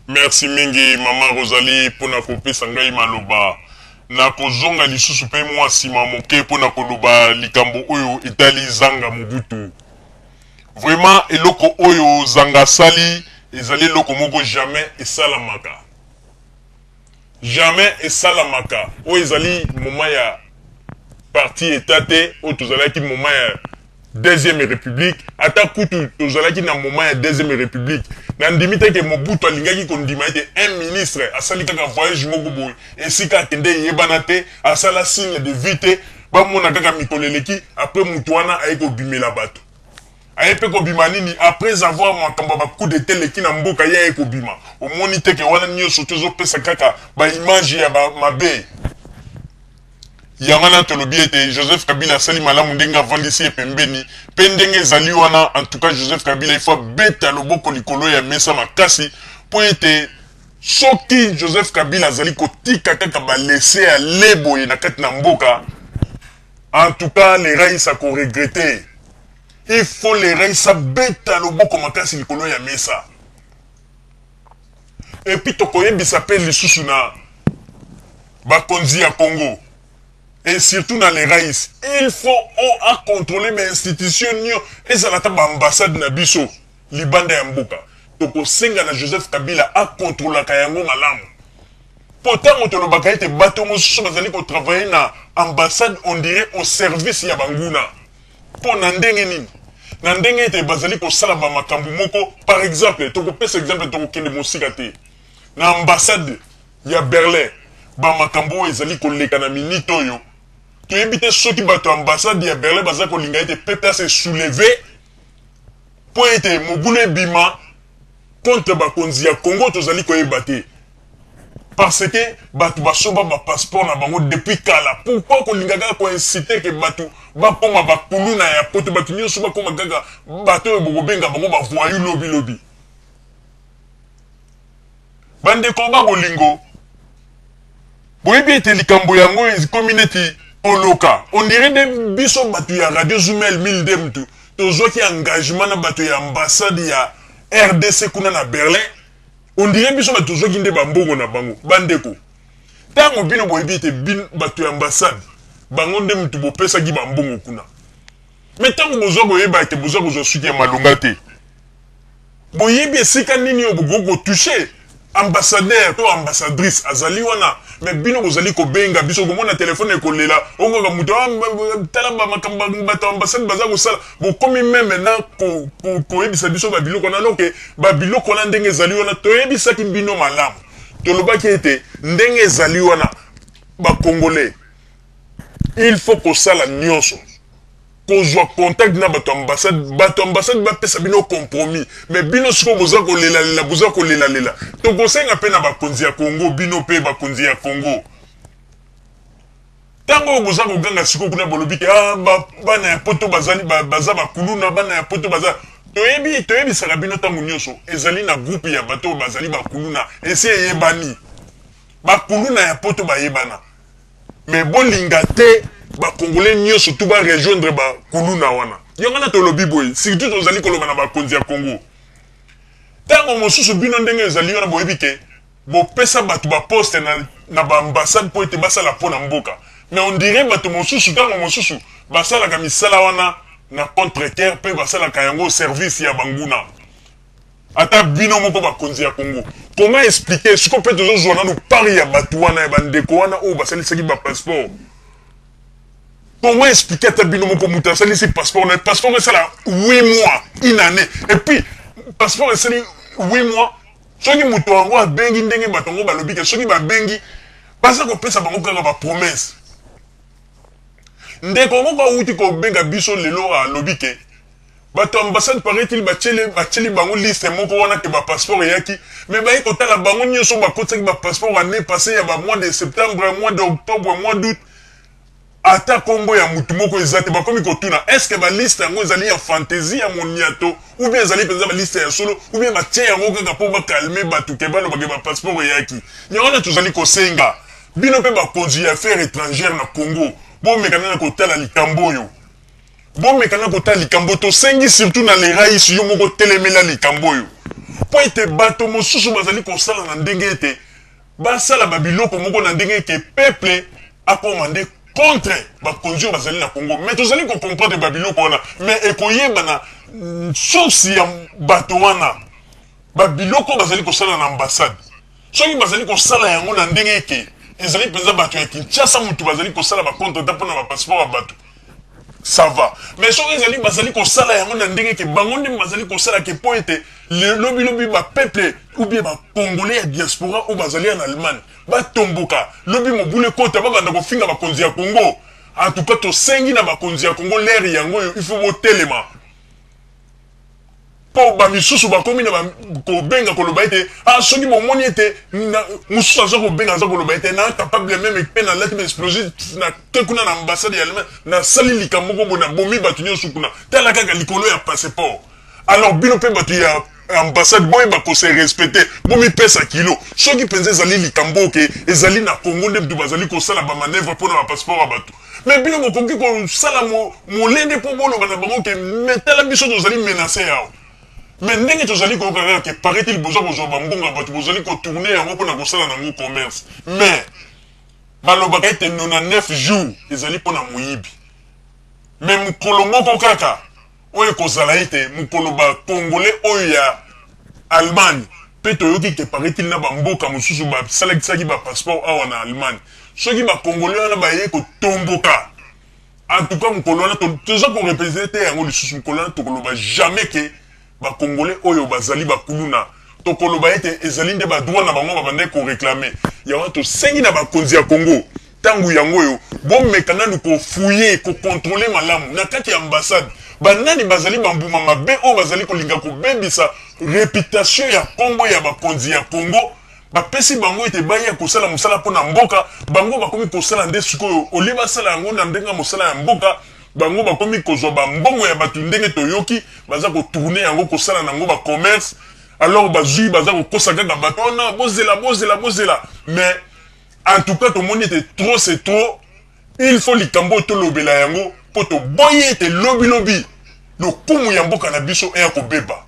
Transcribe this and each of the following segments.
Merci mingi mama Rosalie mpo na kopesa ngai maloba. Nakozonga lisusu mpe mwa nsima moke mpo na koloba likambo oyo etali Zanga Mobutu. Vraiment eloko oyo Zanga asali ezali eloko moko jamais esalamaka. Jamais esalamaka. Oyo ezali moment ya parti etat te, oyo tozalaki moment ya deuxième republique. Ata kutu tozalaki na moment ya deuxième republique, nandimi te ke Mobutu alingaki kondima ete un ministre asali kaka voyage moko boye, esika akende eyebana te, asala signe de vie te, bamona kaka mikolo eleki, après mutu wana aye kobimela bato. Aye pe kobima nini après avoir makambo ya ba coup d'etat eleki na mboka, ye aye kobima. Omoni te ke wana nionso tozo pesa kaka ba image ya ba mabe. Yango wana tolobi ete Joseph Kabila asali malamu ndenge avandisi ye pembeni pe ndenge ezali wana. En tout cas Joseph Kabila il faut abeta loboko likolo ya mesa makasi po ete soki Joseph Kabila azali kotika kaka ba laisser aller boye na kati na mboka, en tout cas le rais ako regretter. Il faut le rais abeta loboko makasi likolo ya mesa. Et puis tokoyebisa pe lisusu na bakonzi ya Congo et surtout na le rais, il faut o a contrôler ba institution nio, ezala ata ba ambassade na biso libanda ya mboka. Tokosenga na Joseph Kabila a contrôlaka yango malamu. Po tango tolobaka ete bato mosusu bazali ko travailler na ambassade on dirait au service ya banguna. Po na ndenge nini? Na ndenge ete bazali kosala ba makambo moko, par exemple, tokopesa exemple, tokokende mosika te, na ambassade ya Berlin, ba makambo oyo ezali koleka na minute oyo, toyebi te soki bato ya ambassade ya Berlin baza kolinga ete peuple a se soulever po ete mobulu ebima contre bakonzi ya Congo, tozali koyeba te. Parce que batu basomba ba passeport na bango depuis kala. Pourquoi kolinga kaka ko inciter que batu bakoma ba kuluna ya poto, batu nionso bakoma kaka bato oyo bokobenga bango ba voyous lobi lobi. Bandeko ba bolingo, boyebi ete likambo yango ekomi neti koloka. On dirait nde biso batu ya Radio Zumel 1002 mutu tozwaki engagement na bato ya ambassade ya RDC kuna na Berlin. On dirait biso bato tozwaki nde ba mbongo na bango. Ba ndeko, tango bino boyebi ete bato ya ambassade bango nde mutu bopesaki ba mbongo kuna. Mais tango bozwa koyeba ete boza kozwa suite ya malonga te, boyebi esika nini oyo bokoki ko toucher ambassadeur to ambassadrice azali wana, mais bino bozali kobenga biso, okomona telephone ekolela, okoka mutu, ah, tala ba makambo bato ya ambassade baza kosala. Bokomi meme na koyebisa biso ba biloko wana, alors que ba biloko wana ndenge ezali wana toyebisaki bino malamu. Tolobaki ete ndenge ezali wana ba Congolais il faut kosala nionso kozwa contact na bato ambassade, bato ambassade bapesa bino compromis, mais bino sikoyo boza kolelalela, boza kolelalela. Tokosenga pe na bakonzi ya Congo, bino pe bakonzi ya Congo, Tango oyo boza koganga sikoyo kuna bolobi ke ah, ba, bana ya poto bazali ba, baza bakuluna, bana ya poto baza, toyebi, toyebisaka bino tango nyonso ezali na groupe ya bato oyo bazali bakuluna, esi eyebani bakuluna ya poto bayebana, mais bolinga te ba congolais nyonso tout ba rejoindre bakuluna wana. Yango wana tolobi boye, surtout tozali koloba na bakonzi ya Congo, tango mosusu bino ndenge ezali wana boyebi ke Bo pesa batu ba poste na na ba ambassade po ete basala po na mboka, mais on dirait batu mosusu tango mosusu basalaka misala wana na contre coeur pe basalaka yango au service ya banguna. Ata bino moko bakonzi ya Congo, comment expliquer sikoyo pe tozo zua nanu part ya batu wana ya ba ndeko wana oyo basalisaki ba passeport? Comment expliquer ata bino moko mutu asalisi passeport na ye, passeport esala 8 mois, une annee et puis passeport esali 8 mois, Soki moto yango abengi, ndenge bato yango balobi ke soki babengi, baza kopesa bango kaka ba promesse. Ndeko moko awuti kobenga biso lelo alobi ke bato ya ambassade parait-il batieli batieli bango liste moko wana ke ba passeport eyaki, mais baye kotala bango nionso bakotisaki ba passeport annee passee ya ba mois de septembre, mois d'octobre, mois d'aout, Ata kombo ya mutu moko eza te, bakomi kotuna est ce que ba liste yango ezali ya fantaisie ya moniato ou bien ezali penza ba liste ya solo ou bien batie yango kaka po ba calmer batu ke baloba ke ba passeport eyaki. Yango wana tozali kosenga bino pe bakonzi ya affaires etrangères na Congo bomeka nanu kotala likambo oyo. Bomeka na kotala likambo tosengi surtout na le rais yo moko telemela likambo oyo. Mpo ete bato mosusu bazali kosala na ndenge ete basala ba biloko moko na ndenge ete peuple akoma nde contre bakonzi oyo bazali na Congo. Mais tozali ko comprendre ba biloko wana, mais ekoyebana source ya bato wana, ba biloko oyo bazali kosala na ambassade. Soki bazali kosala yango na ndenge ete ezali mpenza bato ya Kinshasa mutu bazali kosala ba contretemps mpona ba passeport ya bato, ça va. Mais soki ezali bazali kosala yango na ndenge ke bango nde bazali kosala ke mpo ete lobi lobi ba peuple ou bien ba congolais ya diaspora oyo bazali en Allemagne batomboka, lobi mobulu ekota, babanda kofinga bakonzi ya Congo. En tout cas tosengi na bakonzi ya Congo, l'heure yango oyo il faut botelema, mpo bamisusu bakomi na kobenga koloba ete ah, soki bomoni ete mosusu aza kobenga, aza koloba ete na capable même mpe nalati ba explosif na ke kuna na ambassade ya Allemagne, nasali likambo moko boye, nabomi bato nyonso kuna, tala kaka likolo ya passeport. Alors bino mpe bato ya ambassade, boyeba kose respecter, bomipesa kilo. Soki mpenza ezali likambo oke ezali na Congo nde mutu bazali kosala bamanœuvre mpona bapasseport ya bato, mais bino bokoki kosala molende mpo boloba na bango ke mais tala, biso tozali menacé awa. Mais ndenge tozali koyoka kaka ke paraît-il boza kozwa bambongo ya bato, bozali kotourner yango mpona kosala nango commerce. Mais balobaka ete 99 jours ezali mpona moyibi, mais mokolo moko kaka oyo ekozala ete mokolo bacongolais oyo ya Allemagne, mpe toyoki ke paraît-il na bamboka mosusu basalakisaki bapasseport awa na Allemagne, soki bacongolais wana baye kotomboka, en tout cas mokolo wana toza korépéter te yango lisusu. Mokolo wana tokoloba jamais ke bacongolais oyo bazali bakuluna, tokoloba ete ezali nde badroit na bango babandaki koréclamer. Yango tosengi na bakonzi ya Congo, ntango yango oyo bomeka nanu kofouiller, kocontrôler malamu na kati ya ambassade banani bazali bambuma mabe oyo bazali kolinga kobebisa réputation ya Congo, ya bakonzi ya Congo. Bapesi bango ete baya kosala mosala mpo na mboka, bango bakomi kosala nde sikoyo olie basala yango na ndenge ya mosala ya mboka, bango bakomi kozwa bambongo ya bato. Ndenge toyoki, baza kotourner yango, kosala nango bacommerce. Alors bazwi, baza kokosa kaka bato wana: bozela, bozela, bozela. Mais en tout cas tomoni ete trop c'est trop, il faut likambo oyo tolobela yango, mpo toboyi ete lobilobi lokumu ya mboka na biso eya kobeba.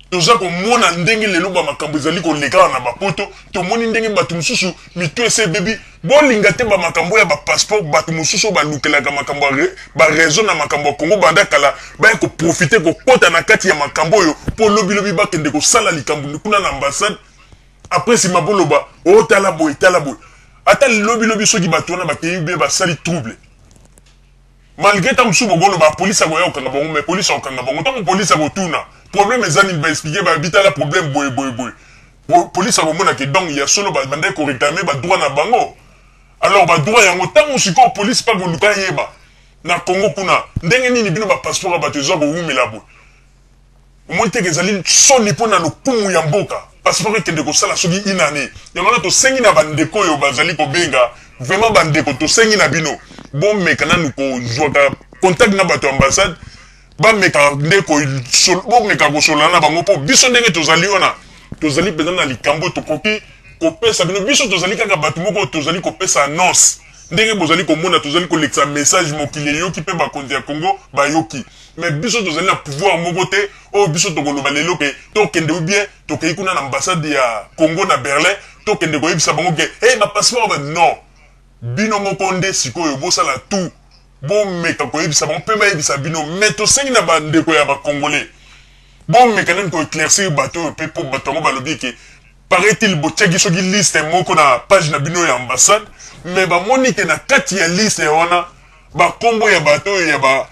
Toza komona ndenge lelo bamakambo ezali koleka na bapoto, tomoni ndenge bato mosusu mito ese ebebi. Bolinga te bamakambo ya bapasseport, bato mosusu oyo balukelaka makambo ya baraison na makambo ya Kongo banda kala baya koprofiter kokɔta na kati ya makambo oyo, mpo lobilobi bakende kosala likambo kuna na ambassade. Après nsima boloba: o tala boye, tala boye. Ata lobilobi soki bato wana bakei be basali trouble, malgré ntango mosusu bokoloba polise akoya kokanga bango, mais polise akokanga bango, ntango polise akotuna problème eza nini, baexpliquer, babitala problème boye boye boye, polise akomona ke donc ya solo bandaki koréclamer badroit na bango. Alors badroit yango, ntango sikoyo polise mpa koluka yeba na Congo kuna ndenge nini bino bapasseport ya bato eza kowumela boye, omoni teke ezali soni mpo na lokumu ya mboka, passeport ekende kosala soki inane. Yango wana tosengi na bandeko oyo bazali kobenga, vraiment bandeko, tosengi na bino bomeka nanu kozwaka contact na bato ya ambassade, bameka nde bomeka kosolola na bango, mpo biso ndenge tozali wana, tozali mpenza na likambo tokoki kopesa bino. Biso tozali kaka bato moko tozali kopesa annonce. Ndenge bozali komona, tozali kolekisa message, mokili eyoki mpe bakonzi ya Congo bayoki. Mais biso tozali na pouvoir moko te oyo biso tokoloba lelo ke tokende ou bien tokei kuna na ambassade ya Congo na Berlin, tokende koyebisa bango ke hey, bapasseport ba non. Bino moko nde sikoyo bosala tout, bomeka koyebisa bango mpe bayebisa bino. Mais tosengi na bandeko ya bacongolais, bomeka nani koéclaircir bato oyo mpe, mpo bato yango balobi ke paraît-il botiaki soki liste moko na page na bino ya ambassade, mais bamoni ke na kati ya liste wana bakombo ya bato oyo ya ba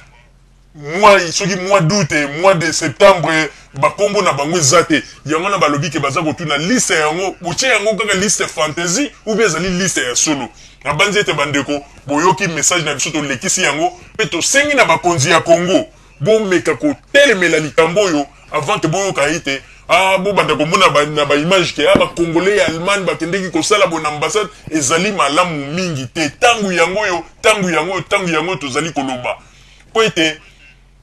mois, soki mois d'août, mois de septembre, bakombo na bango eza te. Yango wana balobi ke baza kotuna liste yango, botie yango kaka liste fantaisie ou bien ezali liste ya solo? Nabanzi ete bandeko boyoki message na biso, tolekisi yango mpe tosengi na bakonzi ya Congo bomeka kotelemela likambo oyo avant ke boyoka ye te, ah, bobanda komona na baimage ke ah, bacongolais ya Allemagne bakendeki kosala boye na ambassade. Ezali malamu mingi te. Ntango yango oyo, ntango yango oyo, ntango yango oyo tozali koloba, mpo ete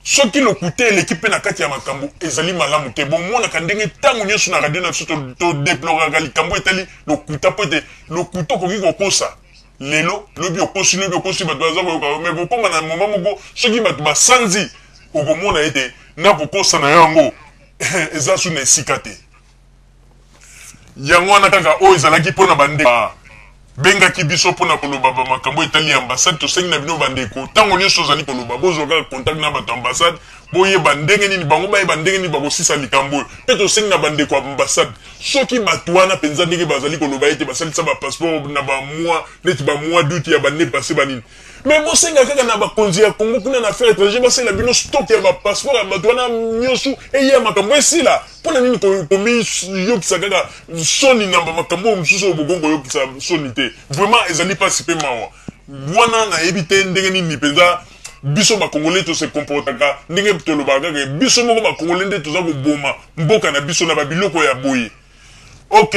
soki lokuta eleki mpe na kati ya makambo, ezali malamu te. Bomonaka ndenge ntango nyonso na radio na biso todeploraka likambo etali lokuta, mpo ete lokuta okoki kokosa lelo, lobi okosi, lobi okosi, bato baza koyoka, mais kokóma na moment moko, soki bato basanzi, okomona ete na kokosa na yango eza su na esika te. Yango wana kaka oyo ezalaki mpo na bandeko ba bengaki biso mpo na koloba ba makambo etali ambassade. Tosengi na bino bandeko, ntango nyonso ozali koloba, bozwa kaka contact na bato ya ambassade, boyeba ndenge nini bango bayeba ndenge nini bakosisa likambo oyo. Mpe tosengi na bandeko ya ambassade, soki bato wana mpenza ndenge bazali koloba ete basalisa ba passeport na ba mois neti ba mois d'août ya ba année passée banini, mais bosenga kaka na bakonzi ya Congo kuna na affaire étranger basalela bino stock ya bapasseport ya bato wana nyonso, eya makambo esila. Mpona nini komiyokisa kaka soni na makambo oyo mosusu oyo bokongo koyokisa soni te? Vraiment ezali mpasi mpe mawa. Wana nayebi te ndenge nini mpenza biso Bakongolais tose comportaka, ndenge tolobaka kaka biso moko Bakongolais nde toza koboma mboka na biso na babiloko ya boye. Ok,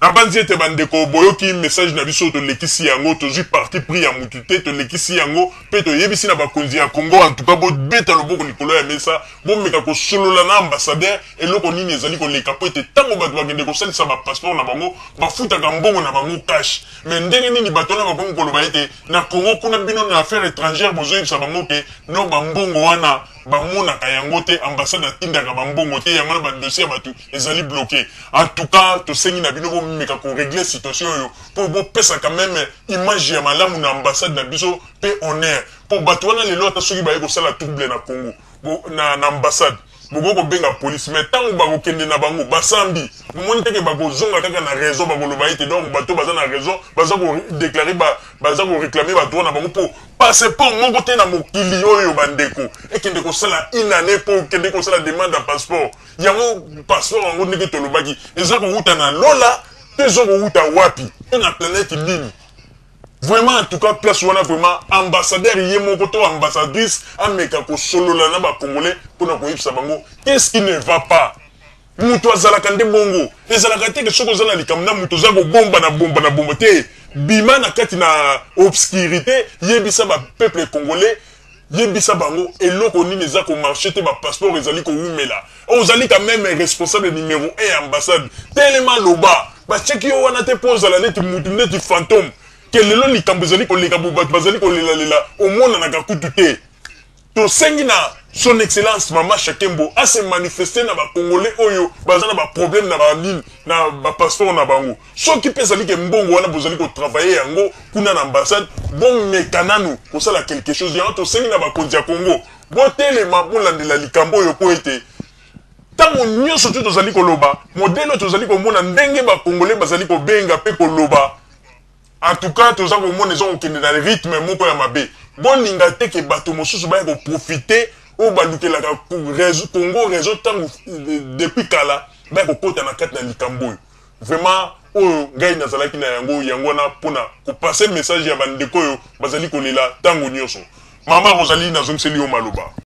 nabanzi ete bandeko boyoki message na biso. Tolekisi yango, tozwi parti pris ya mutu te, tolekisi yango mpe toyebisi na bakonzi ya Congo. En tout cas, bobeta loboko likolo ya mesa, bomeka kosolola na ambassadeur eloko nini ezali koleka, po ete ntango bato bakende kosalisa bapasseport na bango, bafutaka mbongo na bango cash. Mais ndenge nini bato wana bakomi koloba ete na Congo kuna, bino na affaire étrangère bozoyebisa bango ke no, bambongo wana bamonaka yango te, ambassade atindaka bambongo te, yango wana badossier ya bato ezali bloqué? En tout cas, tosengi na bino bomeka korégler situation oyo mpo bopesa quand même image ya malamu na ambassade na biso mpe honneur, mpo bato wana lelo, ata soki baye kosala trouble na Congo na ambassade, bokoki kobenga police, mais ntango bakokende na bango basambi, bomoni teke bakozonga kaka na raison, bakoloba ete donc bato baza na raison, baza kodéclarer, baza koréclamer bato wana bango, mpo passeport moko te na mokili oyo, bandeko, ekende kosala une année mpo okende kosala demande ya passeport. Yango passeport yango, ndenge tolobaki, eza kowuta na lola to eza kowuta wapi to na planète nini? Vraiment, en tout cas, place wana vraiment ambassadeur ye moko to ambassadrice ameka kosolola na Bacongolais mpona koyebisa bango qu'est-ce qui ne va pas. Moto azalaka nde bongo, ezalaka te ke soki oza na likambo na moto, oza kobomba na bomba na bomba te. Bima na kati na obscurité, yebisa bapeuple congolais, yebisa bango eloko nini eza komarcher te, bapasseport ezali kowumela. Ozali quand même responsable numéro 1 ya ambassade, telema, loba. Batiaki yo wana te mpo ozala neti mutu neti fantôme, ke lelo likambo ezali koleka bo, bato bazali kolelalela, omonanaka kutu te. Tosengi na Son Excellence Mama Shakembo ase manifeste na Bacongolais oyo baza na baproblème na banini, na bapasseport na bango. Soki mpe ezali ke mbongo wana bozali kotravailler yango kuna na ambassade, bomeka nanu kosala quelque chose. Yango tosengi na bakonzi ya Congo, botelema, bolandela likambo oyo, mpo ete ntango nyonso ti tozali koloba modèle oyo tozali komona ndenge Bacongolais bazali kobenga mpe koloba, en tout cas toza komona eza kokende na rythme moko ya mabe. Bolinga te ke bato mosusu baya koprofiter oyo balukelaka Congo réseau ntango depuis kala, baya kokɔta na kati na likambo oyo. Vraiment, oyo ngai nazalaki na yango, yango wana mpona kopasser message ya bandeko oyo bazali kolela ntango nyonso. Mama Rosalie, nazongiseli yo maloba.